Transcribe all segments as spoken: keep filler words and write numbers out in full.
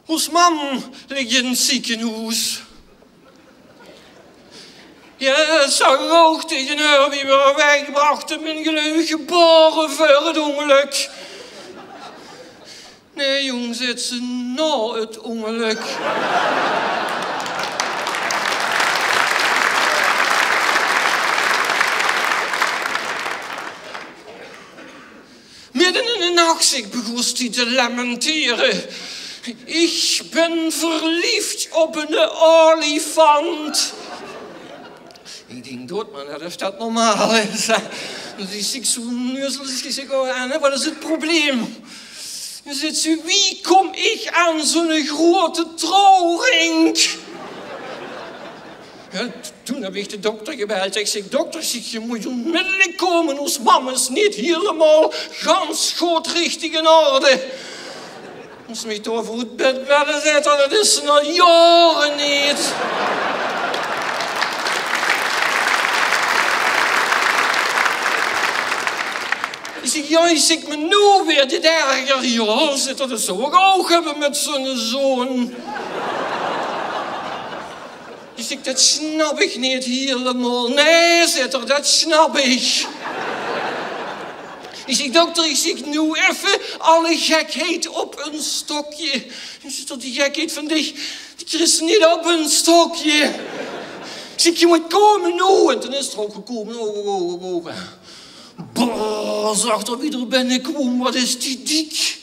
Ós mam ligk in 't ziekenhoes. Jao, zag ich ouch taenge häör, wie v'r häör wegbrachte, mien gleug, gebaore veur 't óngelök. Nae, jóng, zaet ze, nao 't óngelök. Midden in de nach, zèk, begós die te lamentere. Ich bön verleefd op eine olifant. Ich dink, doot mer, det is det normaal is. Dus ich zèk zoe neuzelig, ich zèk: "Oh, en, hè, waat is 't probleem?" En zaet ze: "Wie kóm ich aan zoe'n groeate trouwring?" Jao, t-, toen höb ich de dokter gebeld. Ich zèk: "Dokter," zèk, "geer mót ónmiddellik kómme. Ós mam is neet hielemaol gans good richtig in orde." Mós mich toch veur 't bed belle, zaet 'r, det is ze al jaore neet. Ich zèk: "Jao," ich zèk, "mer noe waert 't erger." "Jao," zaet 'r, "det zów ich ouch höbbe mit zoe'n zoon." Ich zèk: "Det snap ich neet hielemaol." "Nae," zaet 'r, "det snap ich." Ich zèk: "Dokter," ich zèk, "noe effe alle gekheid op ein stokje." Ich zèk: "Tot die gekheid van dich, die kriegs se neet op ein stokje." Ich zèk: "Geer mót kómme noe." En toen is 'r ouch gekómme. Oh, oh, oh, oh, oh. Brrr, zag 'r, wie 'r binnekwoom, waat is die dik.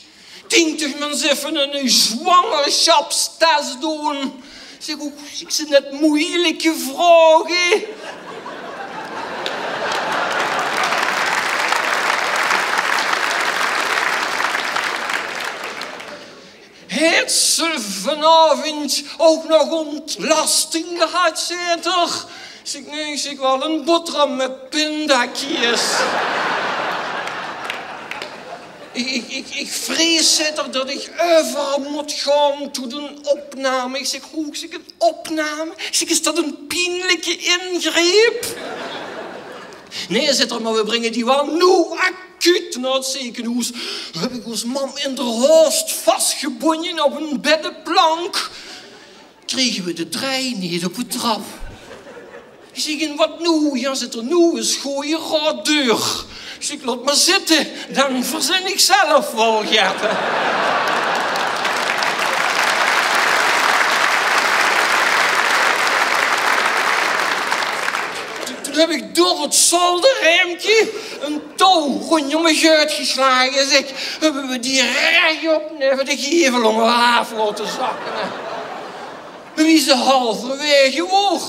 Dink toch mer ins effe ein zwangerschapstes doon. Zèk: "Oeh," zèk, "zeen det meujelike vraoge?" "Haet ze vanaovend ouch nog óntlasting gehad?" zaet 'r. Zèk: "Nae," zèk, "waal ein boteram mit pindakaas." "Ich, ich, ich, ich vrees," zaet 'r, "det ich euveral mót gaon toe ein opname." Ich zèk: "Oeh," zèk, "ein opname?" Ich zèk: "Is det ein pienlike ingreep?" "Nae," zaet 'r, "mer veer bringe dich waal noe acuut nao 't zeekenhoes." Höb ich ós mam in de haos vasgebónje op ein beddeplank. Kriege veer de drei neet op de trap. Ich zèk: "En waat noe?" "Jao," zaet 'r, "noe is gooje raod deur." Ich zèk: "Laot mer zitte, dan verzin ich zelf waal get." Toen, toen höb ich door 't zolderraemke ein touw róndjóm mich oetgeslage, zèk. Höbbe veer die rech op neve de gevel óngeraaf laote zakke. Mer wie ze halverwaege waor,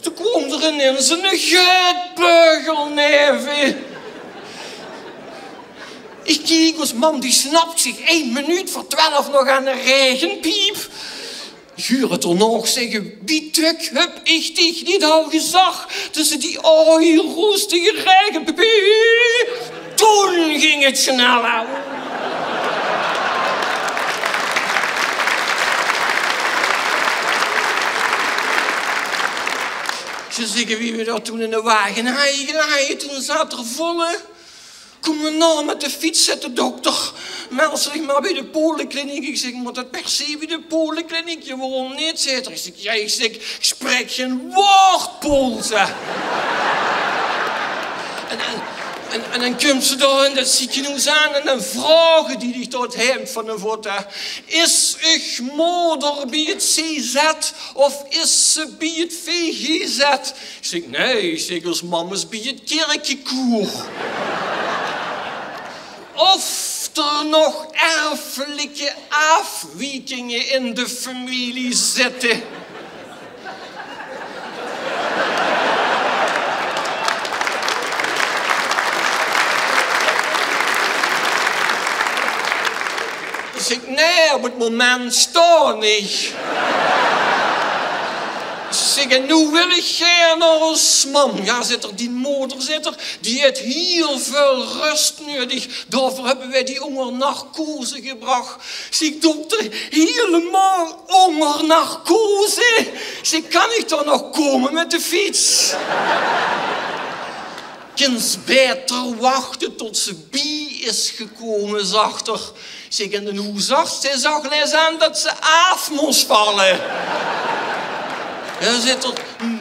toen kwaam d'r inins eine geutbeugel neve. Ich kiek, ós mam die snap zich ein minuut veur twelf nog aan de raegepiep. Ich huur 't d'r nog zègke: "Bietuk, höb ich dich neet al gezag, tösse die aoj roestige raegepiep?" Toen ging 't snel aan. Ze zègke, wie veer dao toen in de wage hie gelaege, toen zaot 'r vol, hè. "Kóm mer nao mit de fiets," zaet de dokter. "Meld dich mer bie de polekliniek." Ich zèk: "Mót det per se bie de polekliniek? Jao, waoróm neet?" zaet 'r. Ich zèk: "Jao," ich zèk, "ich spraek gein waord Pools, hè." En, en, en, en dan kums se dao in det zeekenhoes aan en dan vraoge die dich tot hemd van de voot, hè: "Is uch moder bie 't C Z of is ze bie 't V G Z?" Ich zèk: "Nae," ich zèk, "ós mam is bie 't kirkekoer." Of d'r nog erflike aafwiekinge in de femilie zitte. Ich zèk: "Nae, op 't moment staon neet." Ich zèk: "En noe wil ich gaer nao ós mam." "Jao," zaet 'r, "dien moder," zaet 'r, "die haet hiel väöl rös neudig. Daoveur höbbe veer die ónger narcose gebrach." Ich zèk: "Dokter, hielemaol ónger narcose?" Ich zèk: "Kan ich dan nog kómme mit de fiets?" "Kins baeter wachte tot ze bie is gekómme," zag 'r. Zèk, en d'n hoesarts, dae zag les aan det ze aaf mós valle. Jao, zaet 'r,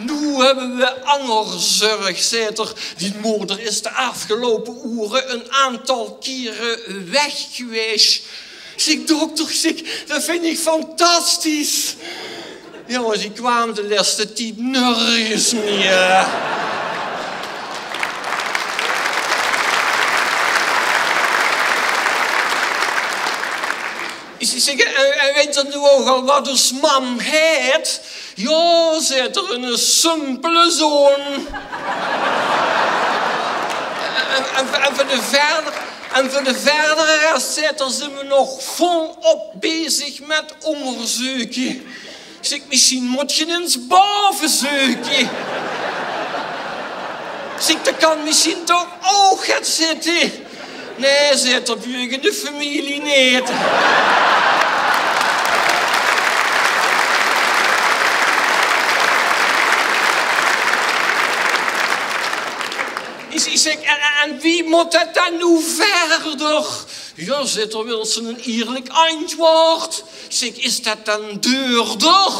noe höbbe we anger zörg, zaet 'r. Dien moder is de aafgeloupe oere 'n aantal kiere weg gewaes. Zèk, dokter, zèk, det vinj ich fantastisch. Jao, mer ze kwaam de lèste tied nörges mieë. Ich zèk, en, en weit 'r noe ouch al waat ós mam haet? Jao, zaet 'r, 'ne simpele zoon. En, en, en veur de verder, en veur de verdere res, zaet 'r, zeen we nog volop bezig mit óngerzeuke. Zèk, mesjien mót ge ins bove zeuke. Zèk, det kan mesjien toch ouch get zitte. Nae, zaet 'r, bie uch in de femilie neet. Ich, ich zèk, en, en, en wie mót det dan noe verder? Jao, zaet 'r, wils se 'n ierlik antjwaord? Zèk, is det dan duurder?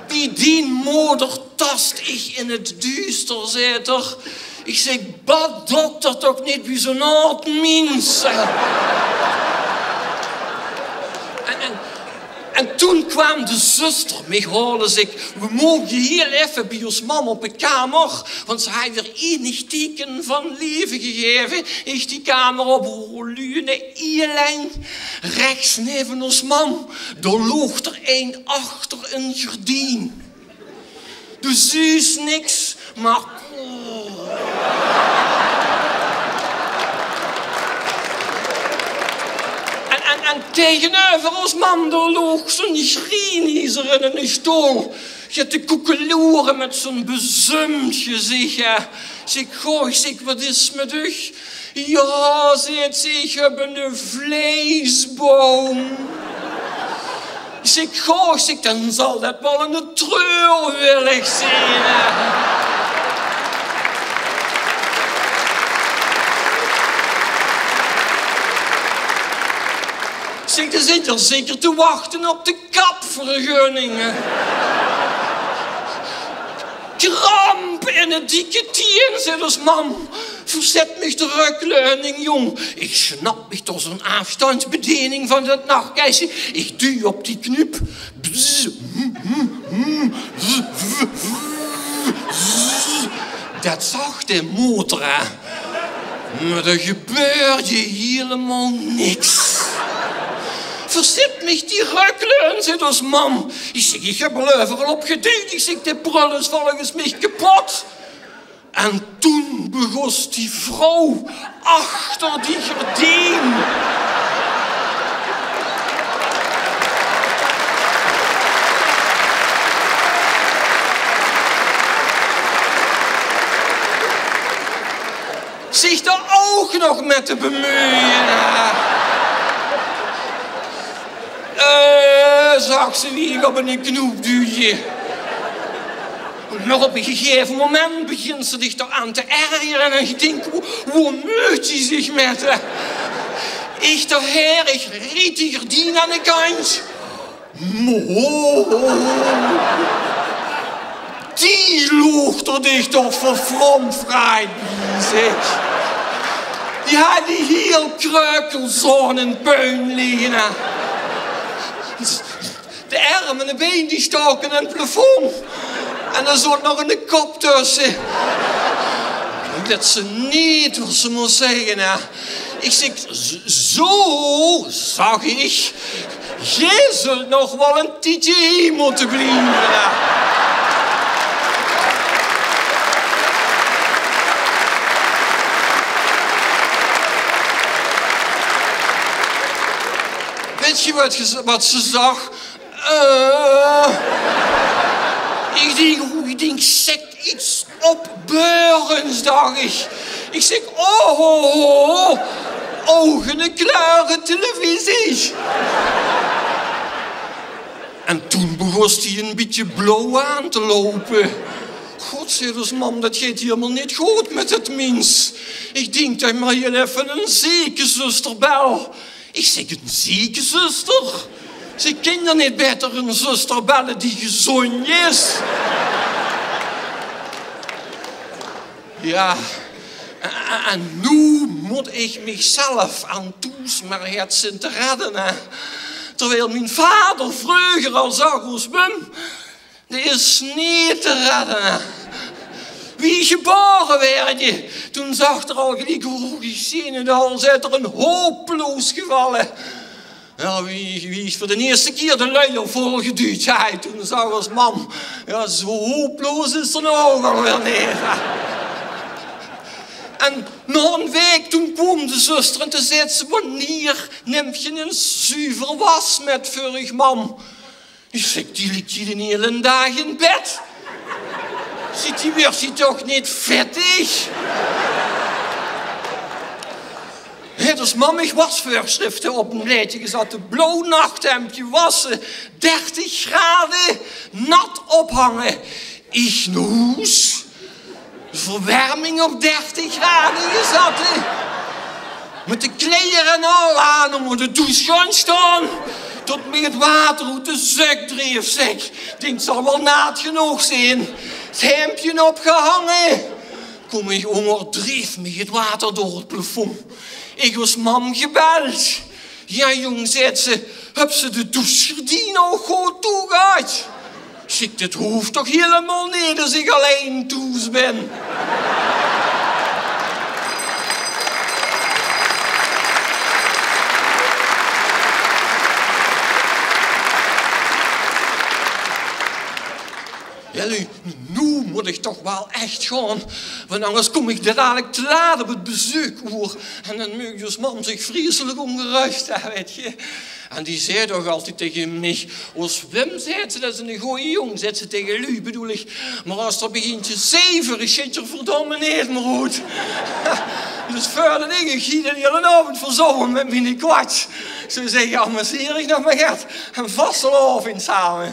Bie dien moder tast ich in 't duuster, zaet 'r. Ich zèk, bad dokter, toch neet bie zo'n aad mins. En, en, en toen kwaam de zuster mich haole, zèk, we moge hiel effe bie ós mam op de kamer, want ze haet weer enig teken van leve gegaeve. Ich die kamer op, o, Lune, hiel eng. Rechs neve ós mam, dao loog d'r ein achter ein gerdien. Doe zuus niks, mer... En, en, en taengeneuver ós mam, dao loog zo'n grieniezer in eine stool. Get te koekeloere mit zo'n bezumd gezich, hè. Zèk, goh, zèk, waat is mit uch? Jao, zaet ze, ich höb eine vleisboum. Zèk, goh, zèk, dan zal det waal eine treurwilg zeen, hè. Zèk, dan zit 'r zeker te wachte op de kapvergunning. Kramp in 't dikke tien, zaet ós mam. Verzet mich de rökleuning, jóng. Ich snap mich toch zo'n aafstandsbediening van det nachkesje. Ich duuj op die knup. Bzz, mm, mm, mm, bzz, bzz, bzz. Det zag de motor, hè. Mer d'r gebeurde hielemaol niks. Verzet mich die rökleun, zaet ós mam. Ich zèk, ich höb al euveral op gedujd. Ich zèk, de prul is volges mich kepot. En toen begós die vrouw achter die gerdien zich d'r ouch nog mit te bemeuje, hè. Eh, zag ze, wie ich op eine knoep duujde. Mer op ein gegaeve moment begint ze zich d'r aan te ergere en ich dink, wo, wo meut die zich mit, hè? Ich d'r haer, ich riet die gerdien aan de kantj. Mo, die loog d'r dich toch verfromfraaid bie, zeg. Die haaj die hiel kreukelzone in puin ligke, hè. De erm en de bein die staoke aan 't plafond. En d'r zoot nog eine kop tösse. Wis ze neet waat ze mós zègke, hè. Ich zèk: "Z-, zo," zag ich, "geer zult nog waal ein tiedje hie mótte blieve, hè." Wit geer waat ge-, waat ze zag? Eh, ich dink, ich dink, zèk, get opbeurends, dach ich. Ich zèk: "Oh, oh, oh, ouch ein klare televisie." En toen begós die ein bietje blauw aan te loupe. "God," zag dus mam, "det geit hielemaol neet good mit det mins. Ich dink det ich mer hiel effe ein zeekezuster bel." Ich zèk: "Ein zeekezuster? Ze kinne d'r neet baeter ein zuster belle die gezóndj is?" Jao, en, en noe mót ich mich zelf aan thoes mer get zeen te redde, hè. Terwiel mien vader vreuger al zag: "Ós Wim, dae is neet te redde, hè." Wie ich gebaore waerde, toen zag 'r al geliek: "Oeh, ich zeen 't al," zaet 'r, "ein hopeloos geval." Jao, wie, wie ich veur d'n ierste kier de luier volgeduujd haw, toen zag ós mam: "Jao, zo hopeloos is 'r noe ouch alweer neet." En nao ein waek toen kwaam de zuster en toen zaet ze: "Wannieër nimp geer ein zuver was mit veur uch mam?" Ich zèk: "Die ligk hie d'n hielen daag in bed." Zaet die: "Waers se toch neet vettig?" Haet ós mam mich wasveursjrifte op ein blaedje gezatte, blauw nachthemdje, wasse, dertig grade, nat ophange. Ich nao hoes, verwerming op dertig grade gezatte, mit de kleier en al aan, ónger de douche gaon staon, tot mich 't water oet de zök dreef, zèk. Dink, zal waal naat genóg zeen. 't Hemdje opgehange. Kóm ich ónger, dreef mich 't water door 't plafond. Ich ós mam gebeld. "Jao, jóng," zaet ze, "höbs se de douchegerdien ouch good toegehad?" Ich zèk: "Det hoof toch hielemaol neet es ich allein thoes bön?" Jao, noe, noe mót ich toch waal ech gaon, want angers kóm ich dalik te laat op 't bezeukoer. En dan maak ós mam zich vreigelik óngeröstig, hè, wèt geer. En die zaet ouch altied taenge mich: "Ós Wim," zaet ze, "det is eine gooje jóng," zaet ze, "taenge luuj bedoel ich. Mer es 'r begint te zeivere, sjit 'r verdomme neet mier oet." Dus veurdat ich hie d'n hielen aovend verzouw mit miene kwats, zów ich zègke: amuseer uch nog mer get en vastelaovend same.